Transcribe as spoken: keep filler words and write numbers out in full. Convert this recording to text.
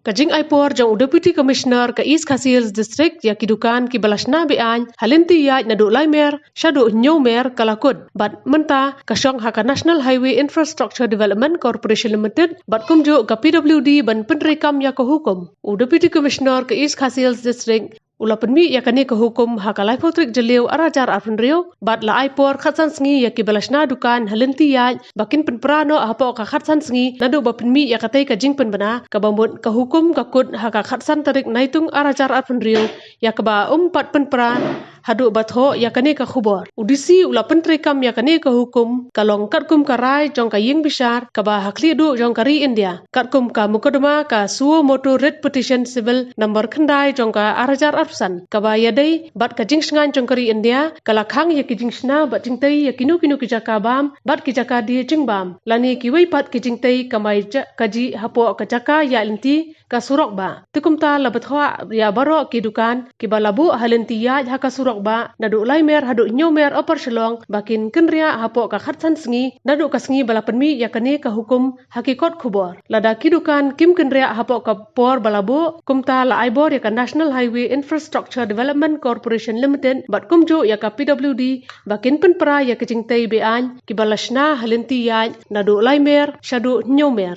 Ka jingai por jong u Deputy Commissioner ka East Khasi Hills District ïa ki dukan kiba la shna be-aiñ ha lynti ïaid naduh lai mer shaduh hynñiew mer ka la kut, bad mynta ka shong ha ka National Highway Infrastructure Development Corporation Limited bad kumjuh ka P W D ban pyntreikam ïa ka hukum. U Deputy Commissioner ka East Khasi Hills District u la pynmih ïa kane ka hukum ha ka laiphew tarik Jylliew arhajar arphew hynriew, bad la ai por khatsan sngi ïa kiba la shna dukan ha lynti ïaid ba kin pynpra noh hapoh ka khatsan sngi naduh ba pynmih ïa katei ka jingpynbna, kaba mut ka hukum ka kut ha ka khatsan tarik Naitung arhajar arphew hynriew, ïa kaba ym pat pynpra haduh ba thoh ïa kane ka khubor. U D C u la pyntreikam ïa kane ka hukum ka long katkum ka rai jong ka ïing bishar kaba ha khlieh duh jong ka ri India, katkum ka mukotduma ka suo motu writ petition civil number khyndai jong ka arhajar arphew san, kaba ïadei bad ka jingshngaiñ jong ka ri India, ka la khang ïa ki jingshna bad jingtei ïa kino kino ki jaka bam bad ki jaka die jingbam lane kiwei pat ki jingtei kamai ja-, kajih hapoh ka jaka ïaid lynti ka surok bah. Te kumta la bthah ïa baroh ki dukan kiba la buh ha lynti ïaid ha ka surok bah naduh lai mer haduh hynñiew mer Upper Shillong ba kin kynriah hapoh ka khatsan sngi naduh ka sngi ba la pynmih ïa kane ka hukum ha ki kot khubor. Lada ki dukan kim kynriah hapoh ka por ba la buh, kumta la ai bor ïa ka National Highway Infrastructure Development Corporation Limited bad kumjuh ïa ka P W D ba kin pynpra ïa ka jingtei be-aiñ kiba la shna ha lynti ïaid naduh lai mer shaduh hynñiew mer.